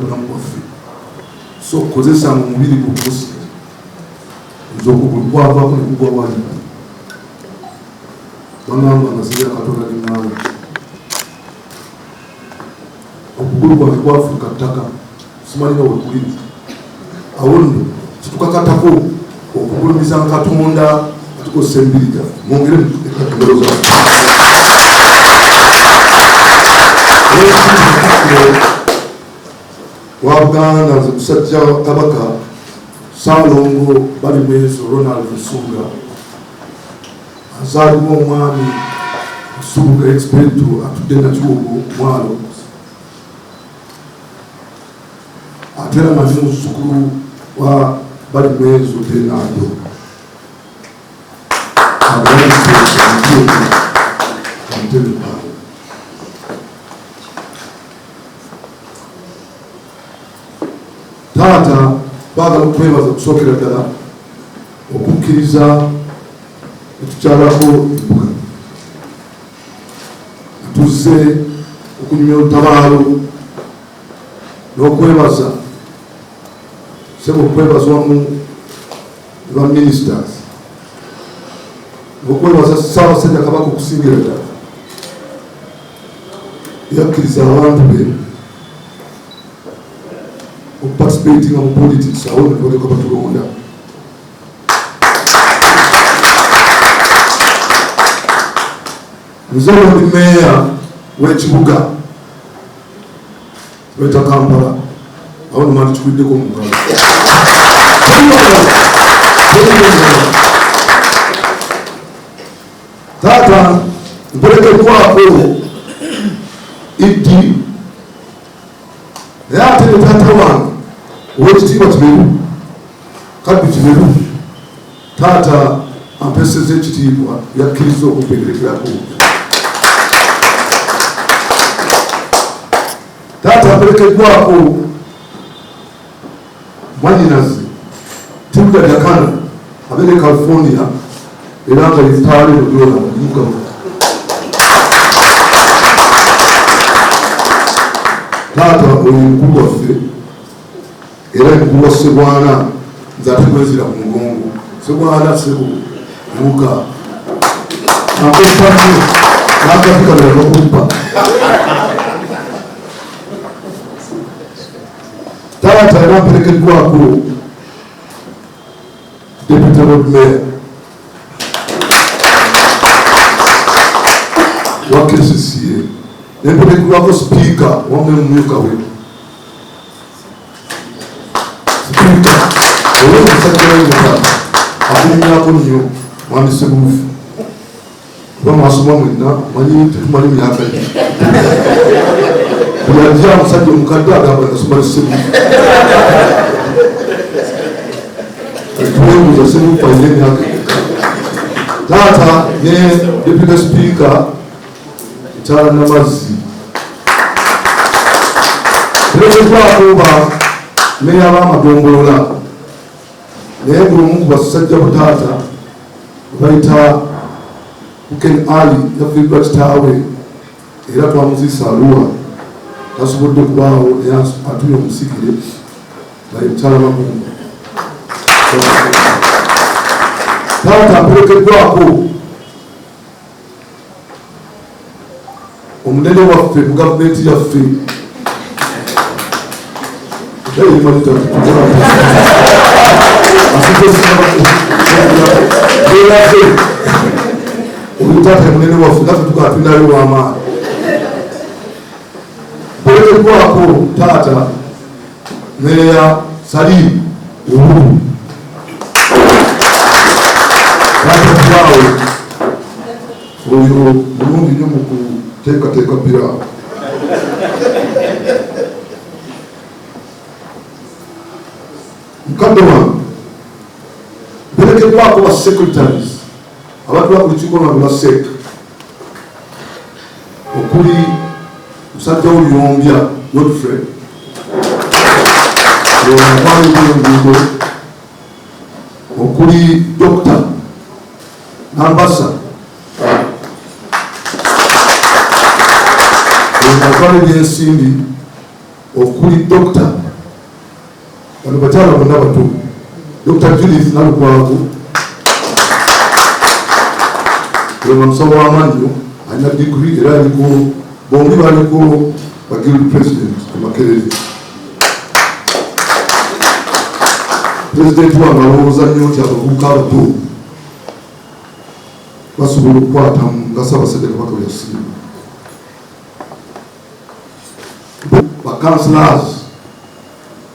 bulamu bwaffe. So kozesanga omubiri gwo okumusinza. Nze okugulu kwavaako ne kugwa wali, bagamba nga sibira Katonda neŋŋamba okugulu kwange kwafuuka ttaka, simanyi nga wekuli. Awo nno kitukakatako okugulumiza Katonda nga tukozesa emibiri gyaffe. Mwongere engalo zaffe. Wa Buganda, nze musajja wa Kabaka Ssalongo Balimwezo Ronald Nsubuga, azaalibwa omwami Nsubuga Expedito atudde Nakiwogo mwalo, ate era nga ndi muzzukulu wa Balimwezo Bernardo. Entebe awo. Taata, baagala okwebaza okusookera ddala okukkiriza netukyalako embuga, tuzze okunyumya olutabaalo n'okwebaza sebo, okwebaza wamu ne ba ministers, n'okwebaza Ssaabasajja Kabaka okusingira ddala yakkiriza abantu be okuparticipatinga mu politics. Awo netwaleka batulonda. Nze ndi meeya w'ekibuga weta Kampala, awo nomandi kikuliddeko mu ngalo. Taata, mperekeddwako Iddi, naye ate ne taata wange ow'ekitiibwa Kiberu Kaddu Kiberu, taata ampeseza ekitiibwa, yakkiriza okumperekerako. Taata, mperekeddwako mwanyinaze Tilda Jakana abeere California, era nga yetaale ojola mugabo. Taata, oyo mukulu waffe era mukulu wa Sebwana. Nze ate kwezira ku mugongo. Sebwana, sebo buuka, akumpa nnyo n'akafi kano yakakumpa. Taata, era mperekeddwako deputy lord mayor wa KCCA, nemperekerwako sipiika wamu nemumyuka we. Sipiika oyo omusajja w'engata akunyumyako nnyo, mwami Sebuufu, kuba mwasoma mwenna, manyi tetumanyi myaka gye. Buli ajja omusajja omukadde agamba nasoma ne Sebuufu. Twebuuza Sebuufu alina emyaka emeka? Taata, ne deputy speaker Mukyala Namazzi, terekeddwako ba meeya b'amagombolola, naye buli omu ku basajja butaata bayita Ken Ali yafiiriddwa kitaawe era twamuziisa Arua, tasobodde kubaawo, naye atumye omusigire naye mukyala Magumba. Taata, mperekeddwako omunene waffe mu gavumenti yaffe. Beraze oyo taata munene waffe, naffe tugaa tulinayo w'amaanyi. Mperekeddwako taata meeya Salim Uhuru. Taata Piraawo oyo mulungi nnyo mu kuteekateeka piraawo. Mukadde wange, mperekeddwako ba secretaries abatula ku lukiiko lwange lwa SEC, okuli musajja w'Oluyombya Godfrey atwala ebyenguudo, okuli Dr Nambasa atwala ebyensimbi, Okuli Dokita, bano bakyala bonna bato, Dr. Judith Nalukwago oyo musawo w'amannyo, alina degree era aliko, bombi baliko ba guild president e Makerere. Pulezidenti wange alowooza nnyo nti abavubuka abato basobola okukwatamu nga Ssaabasajja Kabaka bwe yasiima. Ba councillors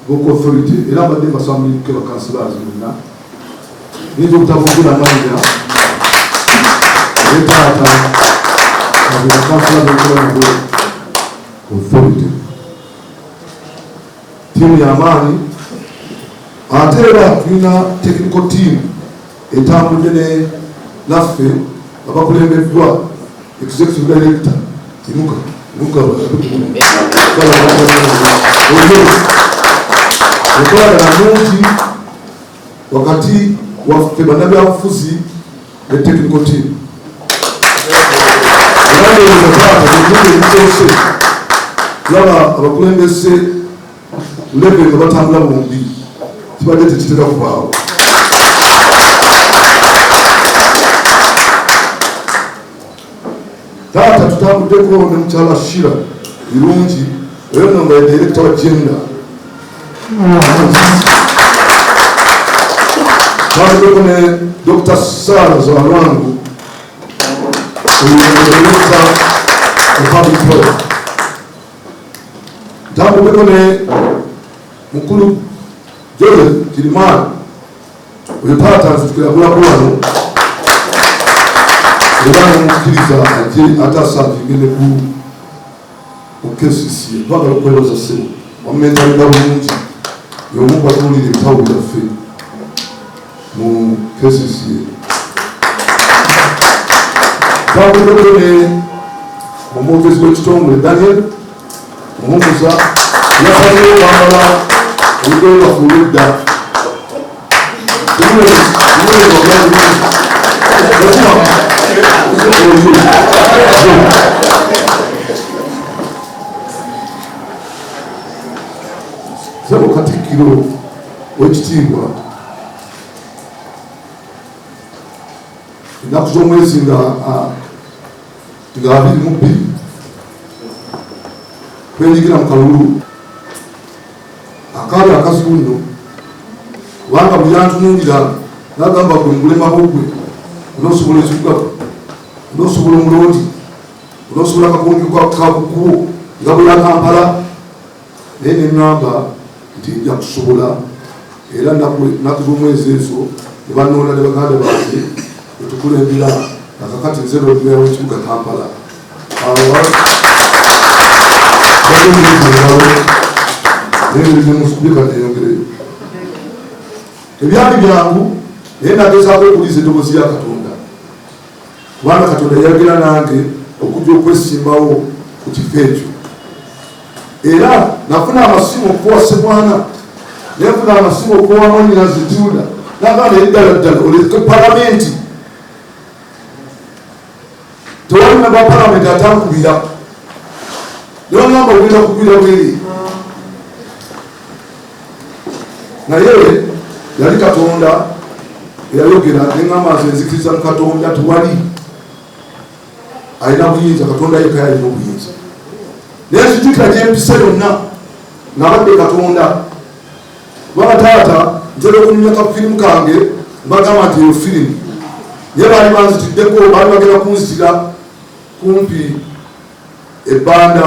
b'oku authority, era mbadde mbasambulike ba councillors bonna, nyinza obutaboogera amannya, naye taata abo ba councillors benkola nabo authority, ttiimu y'amaanyi. Ate era tulina technical team etambudde ne naffe nga bakulembeddwa executive director. Imuka, imuka. Enkolagana nungi wakati waffe bannabyabufuzi ne technical team, era ndowooza taata emirundi egisoose tulaba abakulembeze level nga batambula bombi, kibadde tekitera kubaawo. Taata tutambuddeko ne mukyala Shira Birungi, oyo nno nga ye director wa gender. Tambuddeko ne Dr. Sara Zalwangu, oyo director wa public health. Tambuddeko ne mukulu Joseph Kirimani, oyo taata nzijukira kulako wano era nomukkiriza aje ate aservinge ne ku KCCA. Twagala okwebaza ssebo, wamumentoringa bulungi, y'omu batuulira ebitabo byaffe mu KCCA. Tambuddeko ne omwogezi w'ekitongole Daniel Muhumuza, yasazeewo okwambala olugoye lwaffe olw'edda. Sebo Katikkiro w'ekitiibwa, ennaku z'omwezi nga 22 twenyigira mu kalulu akaali akazibu nno, kubanga buli yantunuulira n'agamba, "Gwe mubulema bugwe onoosobola ekibuga, onoosobola omuloodi, onoosobola akakonge kakukubo nga bwe ya Kampala?" Naye neŋŋamba nti nja kusobola, era ennaku z'omwezi ezo ne banoona ne baganda bange netukulembera. Nakakati nze Lord Mayor w'ekibuga Kampala. Awo engalo naye neyongereyo. Tebyali byangu, naye nagezaako okuliza eddoboozi ya Katonda, kubanga Katonda yayogera nange okujja okwesimbawo ku kifo ekyo. Era nafuna amasimu okuwa Sebwana, nenfuna amasimu okuwa mwanyinazi Juda, nagamba, "Naye ddala ddala oleke palamenti?" Tewali member wa palamenti atankubira, nebagamba, "Ogenda kugwira bweri." Naye yali Katonda eyayogera, neŋŋamba nze nzikiriza mu Katonda, tewali alina buyinza, Katonda yekka yalina obuyinza. Naye nzijukira gyempisa yonna ng'abadde Katonda, kubanga taata ntera okunyumya ka firimu kange, mbagamba nti eyo firimu, naye baali banzitiddeko, baali bagenda kunzitira kumpi ebbanda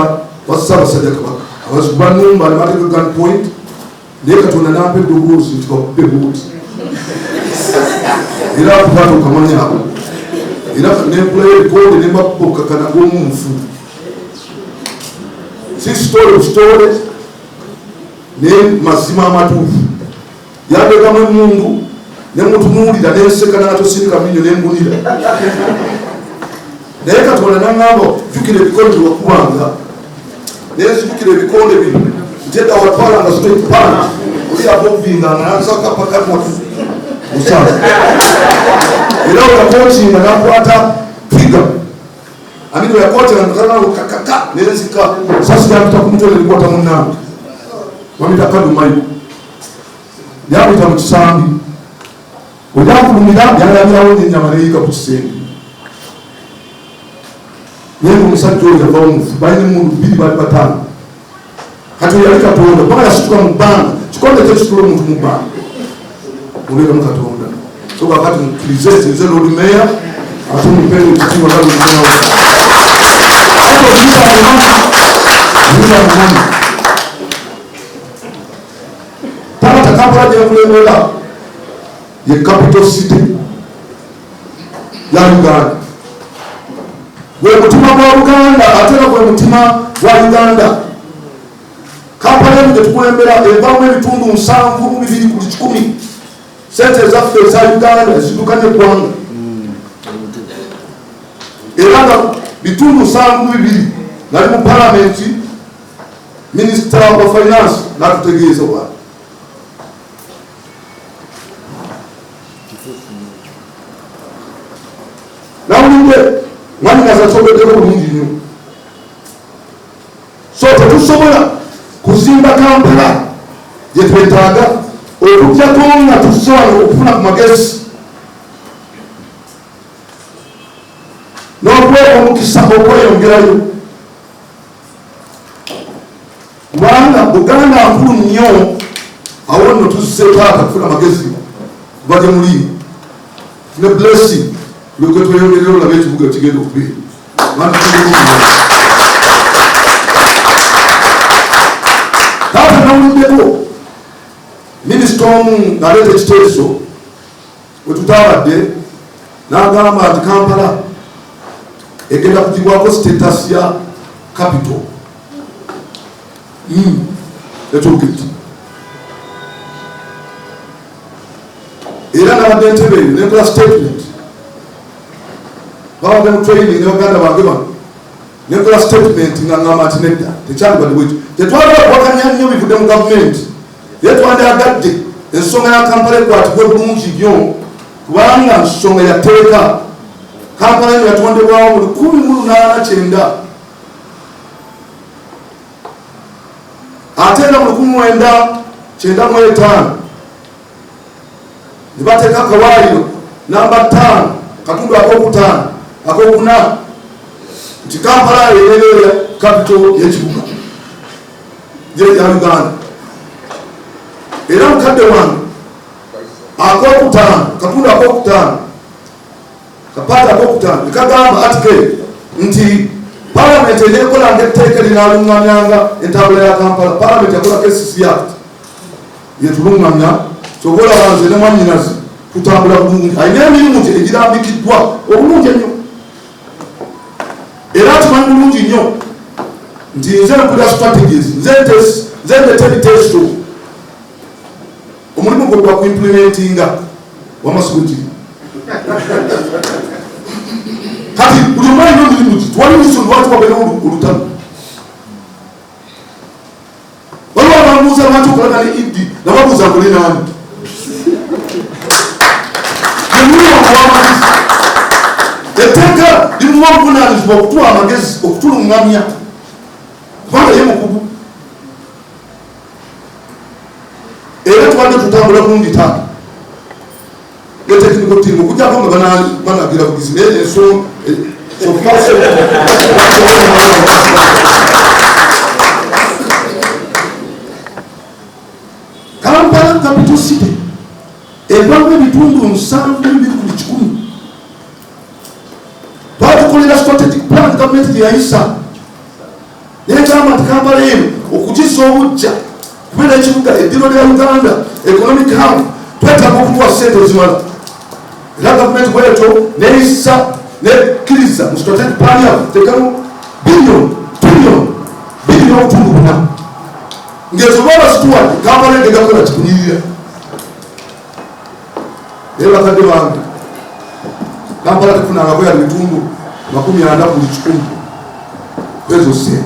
wa Ssaabasajja Kabaka. Abazigu banumba ne bateeka gun point, naye Katonda nampa eddoboozi nti bakube buuti, era akutaata okamanya ako, era nenkulayo ebikonde nembakuba okukakana g'omunfu. Si story busitole, naye mazima amatuufu. Yandegamu emundu, nemutunuulira, nenseka, natosindika minyo, nembulira. Naye Katonda naŋŋamba, "Jjukira ebikonde byewakubanga." Nenzijukira ebikonde bino nti edda watwalanga straight punch, oli abobinganga nansaka pakatatu musanvu, era weyakokinga nakwata trigger amini, weyakotinga kakaka, nenzika sasi yampita ku mutwe nelikwata munnange. Bamuyita Kadu Mayigo, yamuyita mu kisambi, weyafulumira yalabirawo nenyama neyiga ku kisenge. Naye omusajja oyo yavawo mufu, balina emundu 2 bali 5. Kati oyo yali Katonda, kubanga yasituka mu bbanga, kikonde kyekisitula omuntu mu bbanga, mubeeremu Katonda. So kakati mukkirize nze Lord Mayor, ate mumpeere ekitiibwa nga Lord Mayor. Taata Kampala gye nkulembera ye capital city ya Uganda, gwe mutima gwa Buganda ate era gwe mutima gwa Uganda. Kampala eno gye tukulembera evaamu ebitundu 72 ku 100 sente ezaffe eza Uganda eziddukanya eggwanga, era nga bitundu 72. Nali mu palamenti, minisita wa finance n'atutegeeza bw'ati. Nawulidde mwannyinaze akyogeddeko bulungi nnyo. So tetusobola kuzimba Kampala gye twetaaga okuggyako nga tuzze wano okufuna ku magezi n'okuweebwa omukisa okweyongerayo, kubanga Buganda nkulu nnyo. Awo nno tuzze taata kufuna magezi kuva gye muli ne blessing, tulyoke tweyongerera olabe ekibuga ekigenda okubeera. Taata nawuliddeko minisita omu ng'aleeta ekiteeso we tutabadde, n'agamba nti Kampala egenda kugibwako status ya capital. Ekyogedde era nabadde entebe eyo nenkola statement, babadde mu training ne baganda bange bano, nenkola statement nga ngamba nti nedda, tekyalibadde bwekyo. Tetwagala kuwakanya nnyo bivudde mu gavumenti, naye twandyagadde ensonga ya Kampala ekwatibwe bulungi nnyo, kubanga nsonga ya tteeka. Kampala eno yatondebwawo mu 1890, ate era mu 1995 ne bateeka akawaayiro namba 5 katundu akokutaano akokuna nti Kampala ebeera capital y'ekibuga ya Uganda. Era mukadde wange akokutaano katundu akokutaano kapaata akokutaano nekagamba atike nti palamenti eneekolanga etteeka erinaalungamyanga entambula ya Kampala. Palamenti yakola KCC Act yetulungamya, kyova olaba nze ne mwannyinaze tutambula bulungi, alina emirimu gye egirambikiddwa obulungi ennyo, era akimanyi bulungi nnyo nti nze nkulira strategies, nze ndeeta ebiteeso, omulimu gwe gwa kuimplementinga wamasuguti. Kati buli omu alina omulimu gye, tewali reason lwaki wabeera olutalo. Waliwo abambuuza lwaki okolagana ne Iddi, nababuuza nkole nani? Owamagezi, etteeka limuwa obuvunaanyizibwa okutuwa amagezi, okutulungamya, kubanga ye mukugu. Era tubadde tutambula bulungi taata ne technical team, okujjako nga banagira bugizi, naye ensonga so far so. Kampala capital city evamu ebitundu 72 ku 100. Twatukolera strategic plan gavumenti gye yayisa, negamba nti Kampala eno okugizza obujja kubeera ekibuga eddiro lya Uganda, economic hub, twetaaga okutuwa sente ezimala. Era gavumenti bwetyo neyisa nekkiriza mu strategic plan yaffe tekamu billion trillion 2.4, ng'ezo baba zituwadde Kampala egenda kukola kikunyirira. Naye bakadde bange, Kampala tefunangako yali bitundu 40 buli 100 kwezo sente.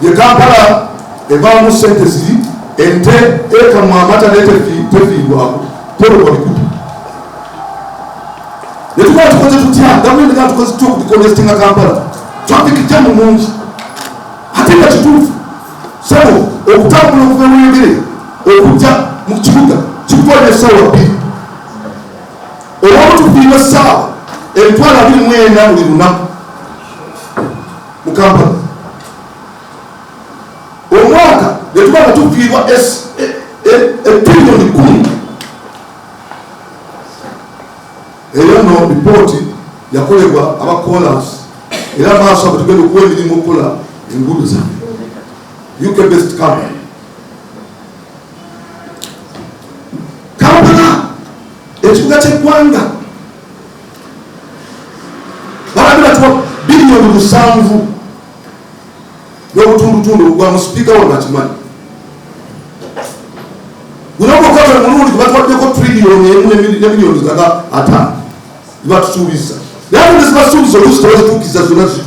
Ye Kampala evaamu sente ziri ente ekamwa amata naye tefiirwako, tolobwa bikutu. Netukola tukoze tutya? Gavumenti nga tukoze tutya okudecongestinga Kampala? Traffic jam mungi, ate nga kituufu sebo. Okutambula okuva eweyogere okujja mu kibuga kikutwalira essaawa 2. Olwomu tufiirwa essaawa 240,000 buli lunaku mu Kampala. Omwaka netuba nga tufiirwa ebiliyoni 10. Eyo nno ripooti yakolebwa aba Colas, era maaso ago tugenda okuwa emirimu okukola enguudo zaffe, UK based company. Kampala ekibuga ky'eggwanga balabye batuwa biliyoni 7 n'obutundutundu obugwa mu sipiika wange akimanyi. Guno gwokka gwe mulundi gwe batwaddeko 1 trillion ne miliyoni zaga 50 zebatusuubiza, naye ate nezibasuubiza oluusi tebazituukiza zonna. Zito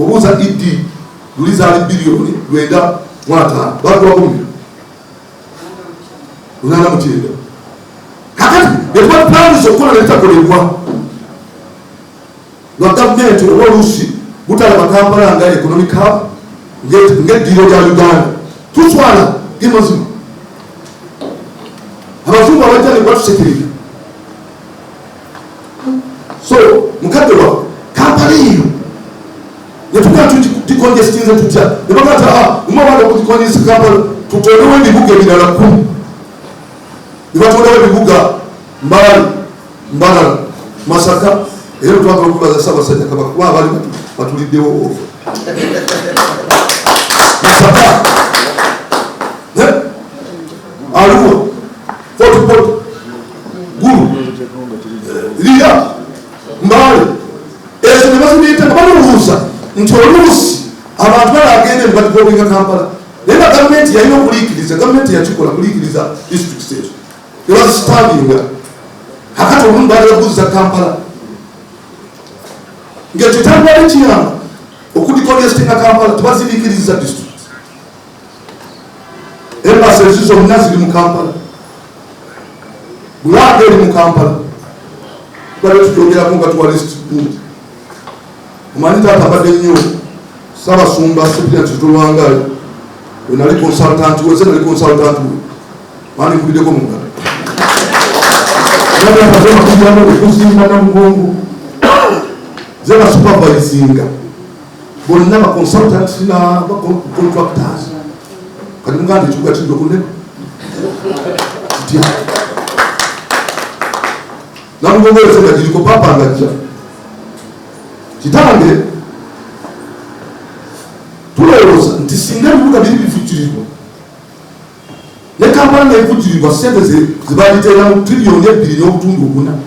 obuuza ed luli zaali 950 billion, batuwako mumiro 89. Kakati byetuba tupangisa okukola nebitakolebwa lwa gavumenti, oba oluusi butalaba Kampala nga economic hub, ng'eddiiro lya Uganda. Tuswala gemazima, abazungu abajja ne batusekerera. So mukadde wafe, Kampala eyo netugaa tugicongestinze tutya? Nebagaa ti mumabanga okugicongesta Kampala, tutondewo ebibuga ebirala 10. Nebatondawo ebibuga Mbale, Mbarara, Masaka. Era twagala okubaza Ssaabasajja Kabaka kuba abaali batuliddewo ofa Masaka, Arua, Fort Portal, Gulu, Lira, Mbale, ezo ne bazireeta nga balowooza nti oluusi abantu balagenda ne badevelopinga Kampala. Naye nga gavumenti yalina okuliikiriza, gavumenti yakikola kuliikiriza districts ezo tebazisitandinga. Kakati olumu bagala kuguza Kampala ngaekyo kyandibadde kiyamba okudecongestinga Kampala, tebaziriikiriza district. Embassy ezi zonna ziri mu Kampala, bulaga eri mu Kampala. Tubadde tukyogerako nga tuwa list gundi. Omanyi taata abadde nnyo Sabasumba Cyprian Kizito Lwanga, we nali consultant we, ze nali consultant we. Mani nkubiddeko mu ngalo okuzimba Namugongo, ze basupervisinga bonna ba consultants na ba contractors. Kati muganda ekibuga kiyinza okunene kitya? Namugongo yose nga giriko papa nga jja kitange. Tulowooza nti singa ebibuga biri bivujjirirwa ne Kampala nevujjirirwa, sente zebagiteera mu 2.4 trillion,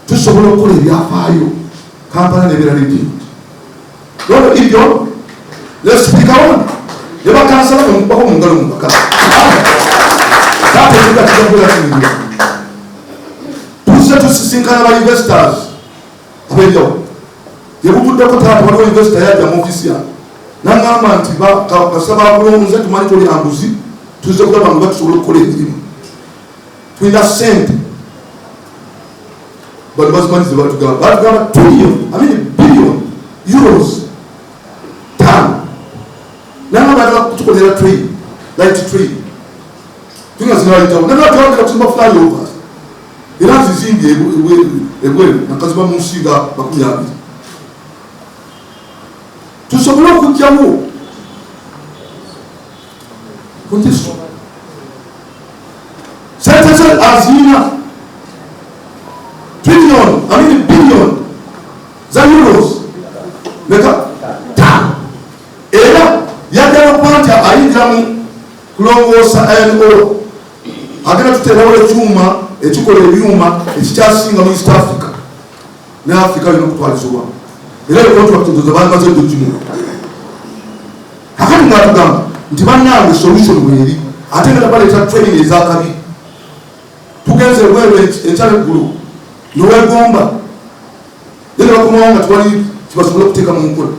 tusobola okukola ebyafaayo, Kampala nebeera rebuild. Nono ibyo ne sipiika wano ne bakansala bamukubako mu ngalo mubaka. Taata, ekibuga kijakubeera kimirwa. Tuzze tusisinkana ba investors ab'enjawulo. Yebuvuddeko taata, waliwo investor yajja mu ofisi yange naŋŋamba nti kasita bakulonze, tumanyi toli anguzi, tuzze kulaba nga tusobola okukola emirimu, tulina sente. Bano bazimanyi zebatugamba, batugamba trillion, I mean billion euros 5. Nanga bagala kutukolera train, light train, tunga zinayitawo. Naga twagala kusimba flyovers, era nzizimbye ebweru nakaziba mu nsi nga 20, tusobole okugjawo congestion. Sente ze aziina, trillion, I mean billion za euros meka? 5. Era yagala okuba nti ayingira mu kulongoosa iron ore, agenda tuteerawo ekyuma ekikola ebyuma ekikyasinga mu East Africa ne Africa yona okutwalizibwa. Era econtract ezo zebandimaze ejogimu. Kakati ngaatugamba nti bannange, solution bweri, ate nga baleeta train ezakabi. Tugenze ebweru enkyaleggulo newegomba, naye nebakomawo nga tewali kibasobola okuteeka mu nkola.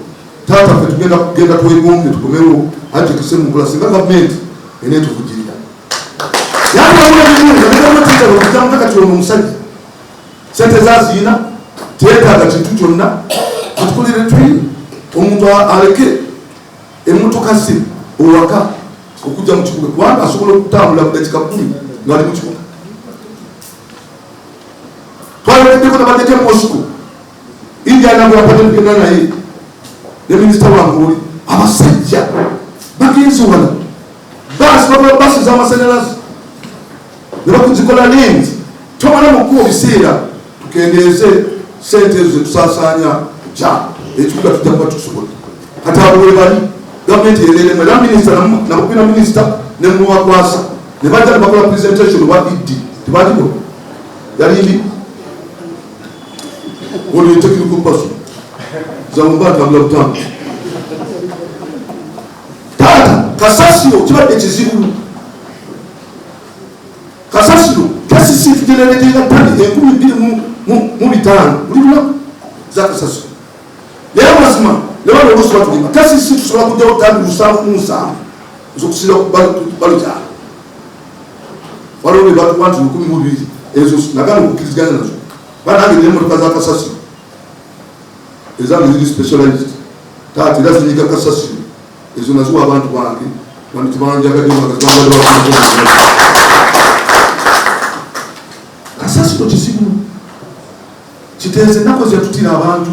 Taata, ffe tugenda kugenda twegombe, tukomewo ate tukise mu nkola singa gavumenti eneetuvugirira. Yaakujamu kati ono omusajja sente zaziina, teyetaaga kintu kyonna, atukolere train, omuntu aleke emmotoka. emmotoka ze owaka okujja mu kibuga, kubanga asobola okutambula mu dakika 10 ng'ali mu kibuga. Twayogeddeko nabaddeko e Moscow, India nagwapate tugenda naye ne minisita wange oli. Abasajja bagenze wala, baasi bakola baasi z'amasanyalaze ne bakuzikola lanes, tomala mu kkubo biseera. Tukendeeze sente ezo zetusaasaanya kya ekibuga, tujja kuba tukisobola. Kati abo we bali, gavumenti ereremu, era minisita nakubira minisita ne muwakwasa ne bajja ne bakola presentation wa ED tebagikola, yali mbi. Ono ye technical person zamumba atambula butambuzi. Taata, kasasiro kibadde kizibu. Kasasiro KCC tugeneratinga tani 2500 buli lunaku za kasasiro, naye amazima ne bano oluusi batugamba KCC tusobola kujjawo tani 77 nzokusinza balukyalo. Waliwo be batuwa nti 12, ezo nagana okukkiriziganya nazo. Banange, nina emmotoka za kasasiro ezange ziri specialized, taata, era zinyiga kasasiro. Ezo naziwa abantu bange bano tebanjagadde. Kasasiro kizibu kiteeze, ennaku zeyatutira abantu,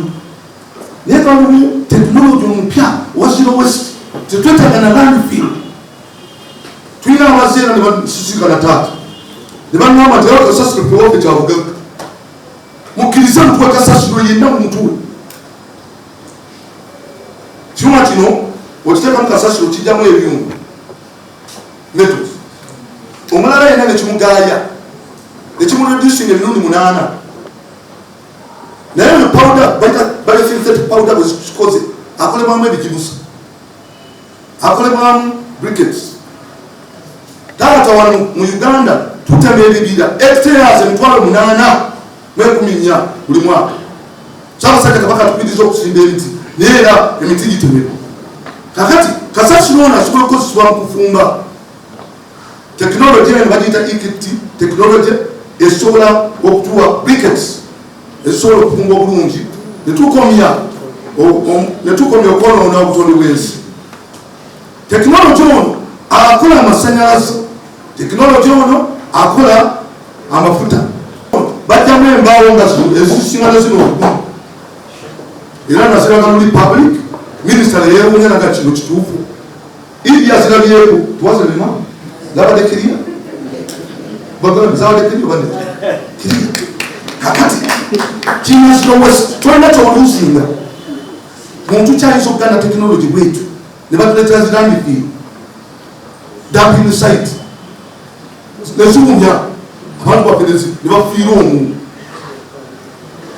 naye waliwo tekinologi omupya owa zero waste, tetwetaaga na landfill. Tulina abazeera ne basisikana taata ne baŋŋamba nti awo kasasiro pewaffe kyabugagga, mukkirize mutuwe kasasiro yenna mumutuwe. Kyuma kino okiteekamu kasasiro kijjamu ebyuma, metals, omulala yenna nekimugaaya nekimureducing emirundi 8. Naye oyo powder bayita synthetic powder bwe kikoze, akolebwamu ebigimusa, akolebwamu briquettes. Taata, wano mu Uganda tutema ebibira hectares 8,014 buli mwaka. Ssaabasajja Kabaka atukubiriza okusimba emiti, naye era emiti gitemebwa. Kakati kasasiro ono asobola okukozesebwa mu kufumba. Tekinologi eno bagiyita EKT tekinologi, esobola okutuwa briquettes ezisobola okufumba obulungi netukomya okwonoona obutonde bw'ensi. Tekinologi ono akola amasanyalaze, tekinologi ono akola amafuta, bajjamu embaawo nga ezisinga ne zino obugumu, era naziraga luli public. Minisita neyewuunya naga kino kituufu. Idi azirabyeko twazirema zabadde kiriya, zabadde kiriya obadde kiriya. Kakati kirina zero waste, tolina kyoluzinga muntu kyayinza okuganda tekinologi bwetu ne batuleetera zi landfill, dumping site, neziwunya abantu baffe ne bafiira omwo.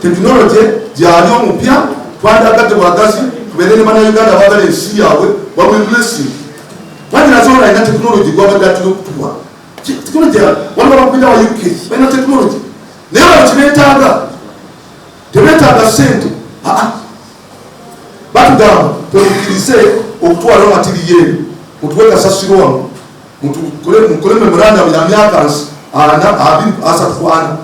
Tekinologi gyali omupya, twandagadde bwagazi tubeere ne Bannayuganda abaagala ensi yaabwe bamwemblessing. Mwanyinazoona alina tekinologi gwabadde atera okutuwa tekinologi. Waliwo abakubira wa UK balina tekinologi, naye bano kibeetaaga, tebeetaaga sente. Aa, batugamba temukkirize okutwala material eno, mutuwe kasasiro wano, mukole memorandum ya myaka 40, 20, 30 ku 40,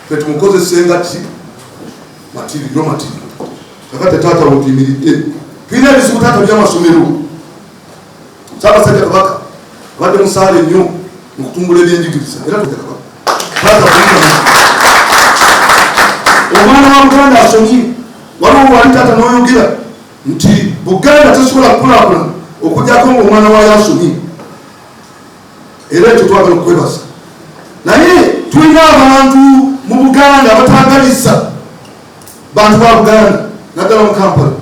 fe tumukozesenga ki material material. Kakati taata, wetuyimiridde tulina ebizibu taata byamasomero. Ssaabasajja Kabaka abadde musaale nnyo mu kutumbula ebyenjigiriza, era tujja Kabaka taata omwana wa Buganda asomye. Waliwo wali taata n'oyogera nti Buganda tesobola kukulaakulana okujjako nga omwana waayo asomye, era ekyo twagala okwebaza. Naye tulina abantu mu Buganda abatagaliza bantu ba Buganda, naddala mu Kampala.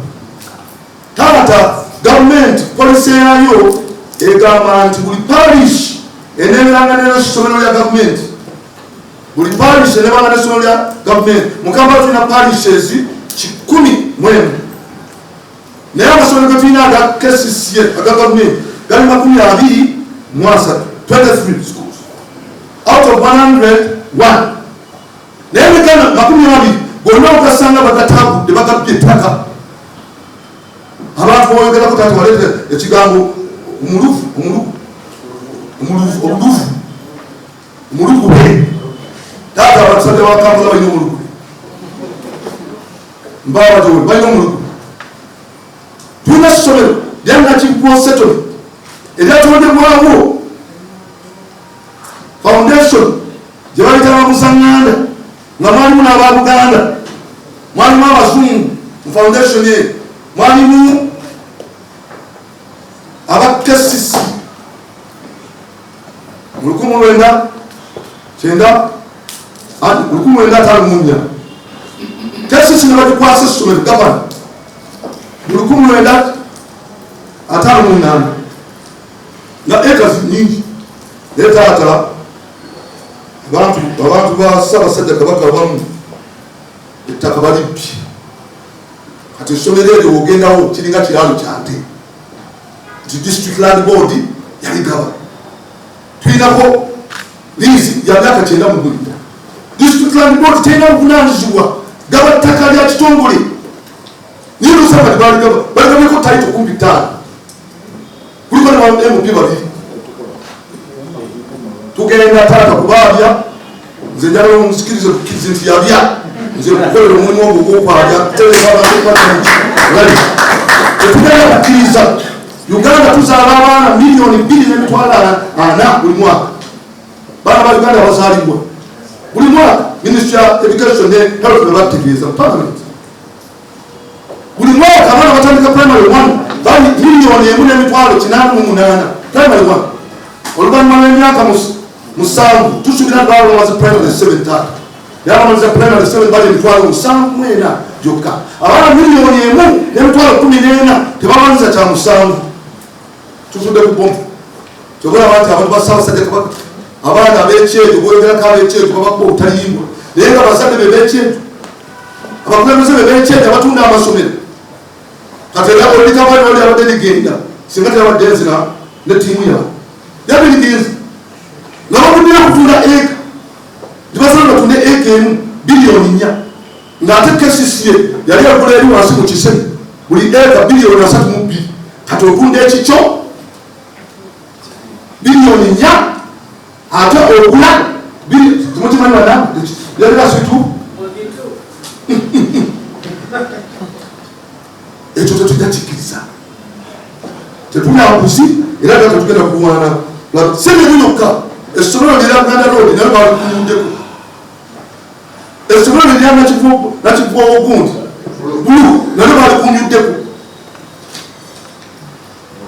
Taata, gavumenti policy yayo egamba nti buli parish eneberanga nessomero lya gavumenti, buli parish eneberanga nessomero lya gavumenti. Mu Kampala tulina parishes 101, naye amasomero getulina aga KCCA aga gavumenti gali 23, 23 schools out of 101. Naye megana 20 gonna ogasanga bagatagudde, bagabbye ettaka. Abantu boyogerako tati waleeta ekigambo omuluvu, omuluvu, omuluvu, obuluvu, omulugube. Taata, abasajja ba Kampala balina omulugube, mbaabajowe balina omulugube. Tulina essomero lya Nakivubo Settlement eryatondebwawo foundation gye bayita Bamuzaŋŋanda, nga mwalimu n'aba Buganda, mwalimu abazungu mu foundation eyo, mwalimu aba KCC mu 1990, 1954. KCC ne bagikwasa essomero gavana mu 1958, nga acres nyingi. Naye taata, abantu ba Ssaabasajja Kabaka abamu ettaka balibbi. Kati essomero eryo ogendawo kiringa kiraalo kyante nti District Land Board yaligaba. Tulinako lease ya myaka 90 mu. District Land Board terina buvunanyizibwa gaba ttaka lya kitongole, naye nosanga tibaligaba, baligabeko title kumpi ttaano, kuliko ne MP babiri. Tugenda taata kubaabya. Nze njagala omusikirize kukkiriza nti yabya. Nze kukolera omulimu ogwo ogwokwabya. Tetugenda kukkiriza. Uganda tuzaala abaana 2,400,000 buli mwaka. Baana ba Uganda bazaalibwa buli mwaka. Ministry ya Education ne Health bebategeeza parliament, buli mwaka abaana batandika primary one bali 1,808,000 primary one. Oluvannyuma lw'emyaka 7 tusuubira nti baba bamaze primary seven. Taata, naye abamaliza primary seven bali 74,000 gyokka. Abaana 1,014,000 tebamaliza kya musanvu. Tutudde ku bomu. Kyobalaba nti abantu ba Ssaabasajja Kabaka, abaana ab'ekyejo boyogerako, ab'ekyejo babakuba obutayimbwa, naye nga abazadde be b'ekyejo, abakulembeze be b'ekyejo abatunda amasomero. Kati era olikabaali wali abadde ligenda singa teyabadde nzina ne ttiimu yaabwe yabbe ligenze nga babuddira okutunda eka, tibasala batunde eka emu 4 biliyoni, ng'ate KCCA yali agula eri wansi mu Kisenyi buli eka 32 biliyoni. Kati otunda ekikyo 4 biliyoni, ate ogula temukimanyi bana yalina situ. Ekyo tetujja kikkiriza. Tetulya nguzi era nga tetugenda kulwana. Sente yokka essomero lya Buganda Road nayo balikunyuddeko. Essomero lya Nakivubo ogundi bulu nalyo balikunyuddeko.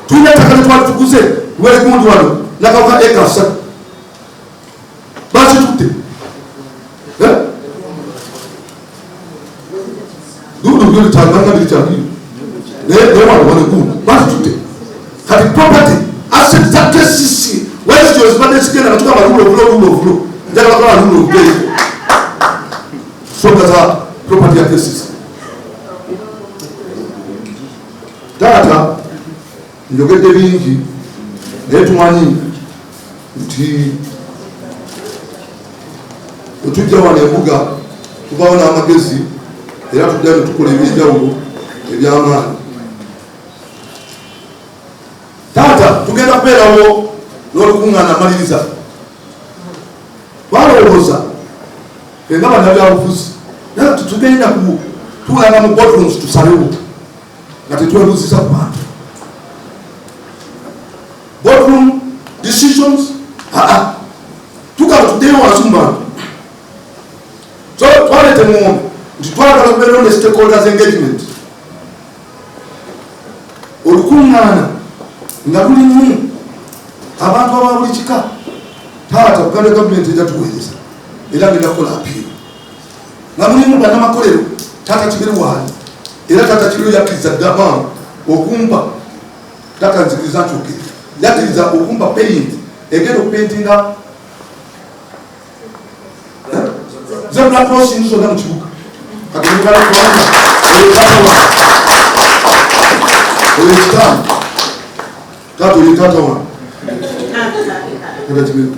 Tulina ettaka lyetwali tuguze lweligundi wano nakawuka eka 3, bakitutte. Eh? Dudu naye wano wano gundi bakitutte. Kati property asset za KCC wezityo zibadde zigenda nga tugamba rule of law, rule of law. Njagala kulaba rule of law songa za property ya KCC. Taata, njogedde bingi, naye tumanyi nti wetujja wano embuga tubawo n'amagezi, era tujja netukola ebyenjawulo ebyamaanyi. Taata, tugenda kubeerawo n'olukuŋŋaana maliriza. Twalowooza fenga bannabyabufuzi, naye tetugenda tuulanga mu boardrooms tusalewo nga tetwebuuziza ku bantu. Boardroom decisions, aa, tugaba tuddeyo wansi mu bantu. So twaleeta eŋŋombe nti twagala kubeerawo ne stakeholders engagement, olukuŋŋaana nga lulimu abantu aba buli kika. Taata, Buganda gavumenti ejja tuweereza era ngenda kukola appeal nga mulimu bannamakolero. Taata Kiberu waali, era taata Kiberu yakkiriza dda okumpa. Taata, nzikiriza nkyogere, yakkiriza okumpa paint egenda okupaintinga zebra crossing zonna mu kibuga. Kati mugala kubanga oyo taata wange, oyo kitaani. Taata, oyo taata wange, taata Kiberu.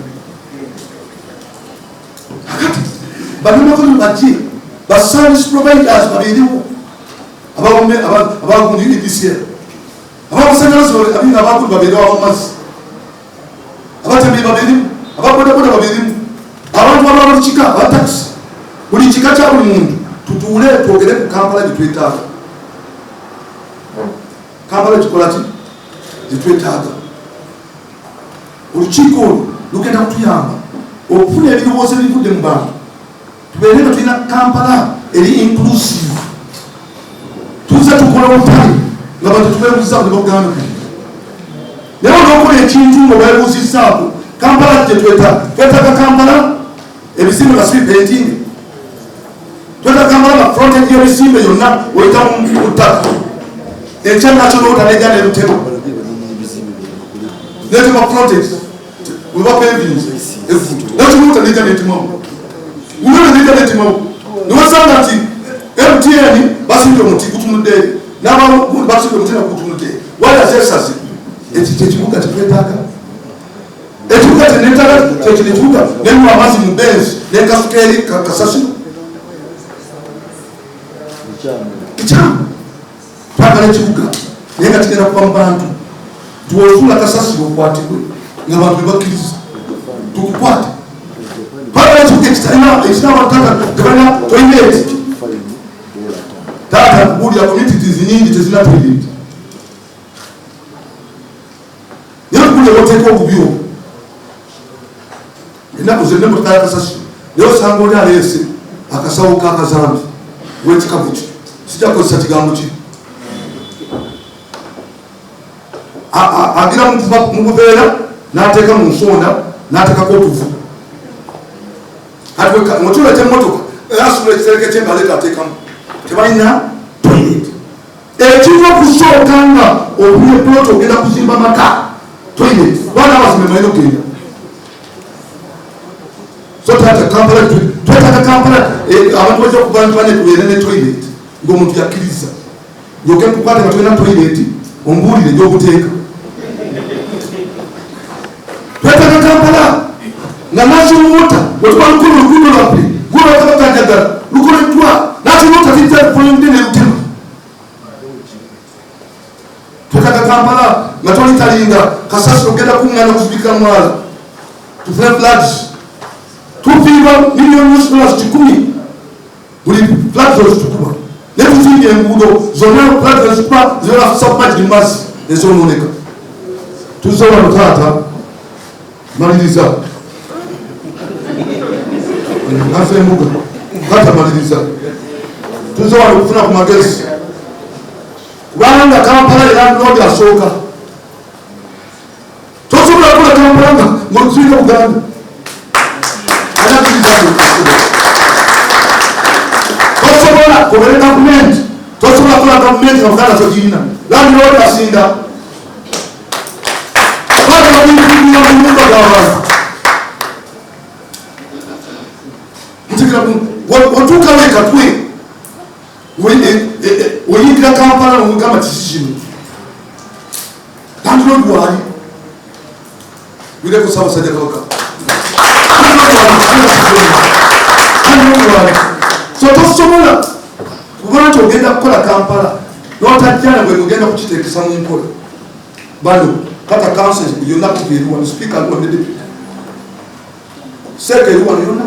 Kakati bannamakolero bajje, ba service providers babeerewo, abagundi UEDCL, abamasanyalaze abinga abakulu babeerewo, abamazzi, abatembeyi babeeremu, ababodaboda babeeremu, abantu aba buli kika, abatakisi, buli kika kya buli muntu, tutuule twogere ku Kampala gye twetaaga. Kampala kikola ki gyetwetaaga. Olukiiko olwo lugenda kutuyamba okufuna ebirowoozo ebivudde mu bantu, tubeere nga tulina Kampala eri inclusive. Tuzze tukola obutale nga bantu tubeebuuzizaako ne bagamba, naye olwokola ekintu nga obeebuuzizzaako. Kampala gyetwetaaga, twetaaga Kampala ebizimbe nga si bipentinge, twetaaga Kampala nga frontage y'ebizimbe yonna oyita mu ttaka. Enkya National Water nejja nerutema netema frontage weba pavinze evvu, National Water nejja netemamu, umeme nejja netemamu, newesanga nti MTN basimbye omuti gutunudde eri, n'abagundi basimbye omuti nagwo gutunudde eri, waya zesaze. Ekyo kyekibuga kyetwetaaga. Ekibuga kyenetaaga kyekino ekibuga nenywa amazzi mu benzi nenkasuka eri kasasiro kikyamu. Twagala ekibuga naye nga kigenda kuva mu bantu. Tuwozuula kasasiro okwatibwe nga bantu bebakkiriza tukukwate. Twagala ekibuga ekitalina ekirina abantu taata tebalina toilet. Taata, nkubuulira, communities nyingi tezirina toilet, naye nkubuulira oteeka obubi obwo ennaku zonna emotoka ya kasasiro, naye osanga oli aleese akasawo k'akazambi wekika bwekyo, sijja kukozesa kigambo kiri, agira mu buveera n'ateeka mu nsonda n'ateekako otuvu. Kati wetuleeta emmotoka asula ekitereke kye ng'aleeta ateekamu, tebalina toilet. Ekiva okusooka nga ofunye plot ogenda kuzimba maka, toilet. Baana abazimbe mulina okugenda. So taata, Kampala twetaaga Kampala abantu bajja kuba nti bane tubeere ne toilet ng'omuntu yakkiriza. Nyoke nkukwate nga tolina toilet, ombuulire gy'okuteeka. Twetaaga Kampala nga National Water wetuba lukola oluguudo lwaffe gulwakabaka njagala lukoleddwa, National Water tijja kufolinde ne lutema. Twetaaga Kampala nga tolitalinga kasasiro ogenda kuŋŋaana kuzibikira mwala tufune floods. Tufiirwa million US dollars 100 buli floods ozitukuba, naye tuzimbye enguudo zonna, floods ezitukuba zibeera submerged mu mazzi ezonooneka. Tuzze wano taata, maliriza nkaza embuga. Taata, maliriza. Tuzze wano okufuna ku magezi kubanga Kampala ye landlord asooka. Tosobola kukola Kampala nga ng'otuziika Buganda. Anakiriza, tosobola kubere gavumenti, tosobola kukola gavumenti nga Buganda togirina. Landlord asinga twagala bintuira mu nyumba g'abantu. Ntegera otuukawo ekatwe oyingira Kampala nomugamba kiki kino, landlord waali wireko. Ssaabasajja Kabaka, landlord waali. So tosobola kuba nti ogenda kukola Kampala notajjana bwe ogenda kukiteekesa mu nkola. Bano kata council yonna kuva eri wano, speaker ali wano ne deputy seeka eri wano yonna,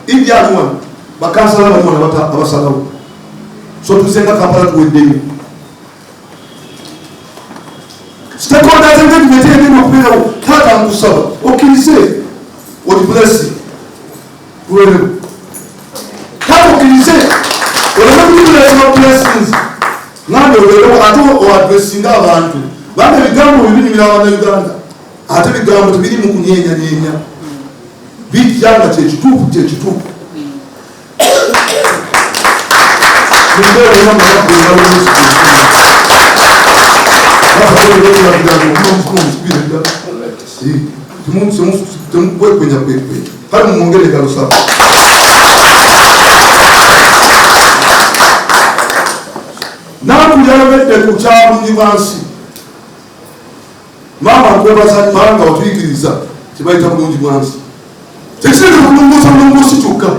idi ali wano, bakansala bali wano abasalawo. So tuzenga Kampala tuweddeyo. Stakeholders engagement egenda okubeerawo. Taata, nkusaba okkirize odiblesi tuwerewo. Taata, okkirize oleme kutublesima blessings ngambe obeerewo ate oaddressinga abantu banga ebigambo bibinyumira Abannayuganda, ate ebigambo tebiri mu kunyenyanyeenya, bijja nga kyekituufu kyekituufu. Mumbeera nga temukwekwenya kwekwenya. Kale mumwongere engalo saba. Nankuli ayogedde ku kyabulungi bwansi. Maama, nkwebaza kubanga watuyigiriza kyebayita bulungi bwansi. Tekitegeeza kulongoosa bulongoosi kyokka,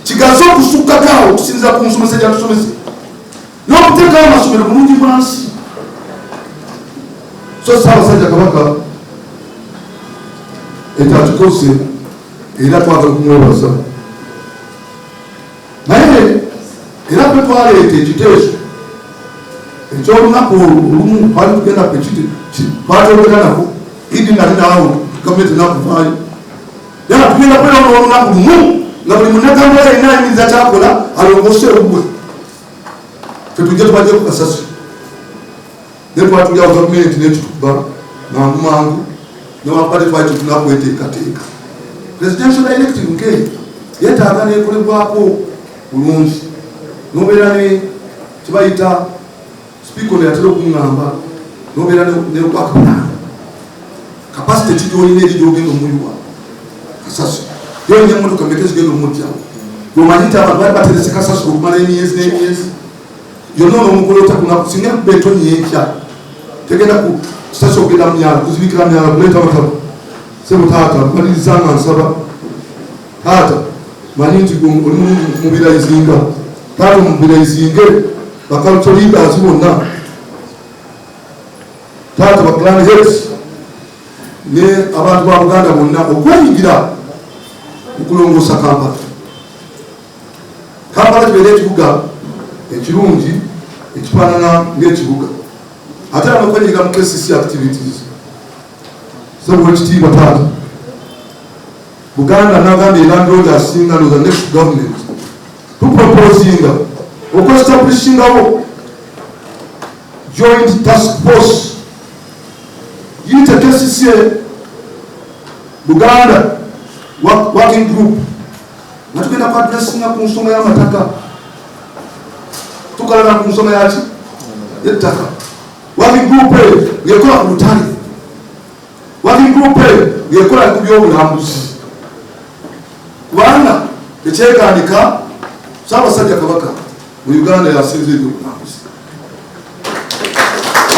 kigaze okusukkako awo okusinziira ku nsomesa gyatusomese n'okuteekawo amasomero bulungi bwansi. So Ssaabasajja Kabaka ekyo akikoze era twagala okumwebaza, naye era ffe twaleeta ekiteeso. Ekyolunaku olumu twali tugenda twatogera nako idi nali naawo gavumenti nakuvaayo, era tugenda kubeera olunaku lumu nga buli munnakampala yalina ayimiriza kyakola alongoose ewuwe, fetujje tubajje ku kasasi. Naye twatulyawo gavumenti nekitukuba mangu mangu, newankubadde twali tetunakweteekateeka. Presidential directive nkeeyo yeetaaga nekolebwako bulungi, nobeera ne kibayita sipiika ono yatera okuŋŋamba, nobeera nework plan, capacity ki gyolina eri gyogenda omuyiwa kasasi, gyolina emotoka meka ezigenda omujjawo, gwomanyi nti abantu bali baterese kasasi okumala emyezi n'emyezi yonna. Ono omukolo ota kunaku singa enkuba etonnya enkya, tegenda kusasa ogenda mumyalo kuzibikira myalo kuleeta mataba. Sebo taata, mmaliriza nga nsaba taata, manyi nti oli mulungi mukumobilizinga. Taata, omobilizinge bacultural leaders bonna taata, ba clan heads ne abantu ba Buganda bonna okwenyigira okulongoosa Kampala. Kampala kibeera ekibuga ekirungi ekifaanana ng'ekibuga, ate era nokwenyigira mu KCC activities. Sebo wekitiibwa taata, Buganda nagambye landlord asinga noza next government tuproposinga okuestablishingawo joint task force yite KCCA Buganda working group, nga tugenda kuaddressinga ku nsonga y'amataka, tukalana ku nsonga yaki yettaka. Working group eyo ngekola ku butale, working group eyo ngekola ku byobulambuzi, kubanga tekyegandika Ssaabasajja Kabaka mu Uganda yasinza ebyobulambuzi,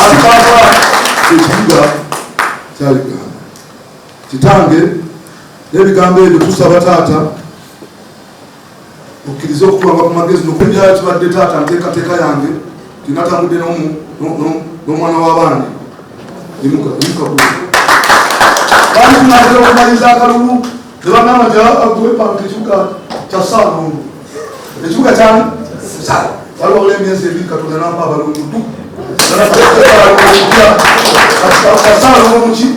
ate Kampala ekibuga kya Uganda. Kitange, n'ebigambo ebyo tusaba taata okkirize okutuwanga ku magezi nokwebyayo. Kibadde taata nteekateeka yange, tinatambudde n'omwana w'abandi. Imuka, imuka. Bali tunatera okumaliriza akalulu ne bagamba nti gwepanga ekibuga kya Ssaalongo, ekibuga kyani. Waliwo emyezi 2 Katonda nampa abalongo du Ssaalongo muki.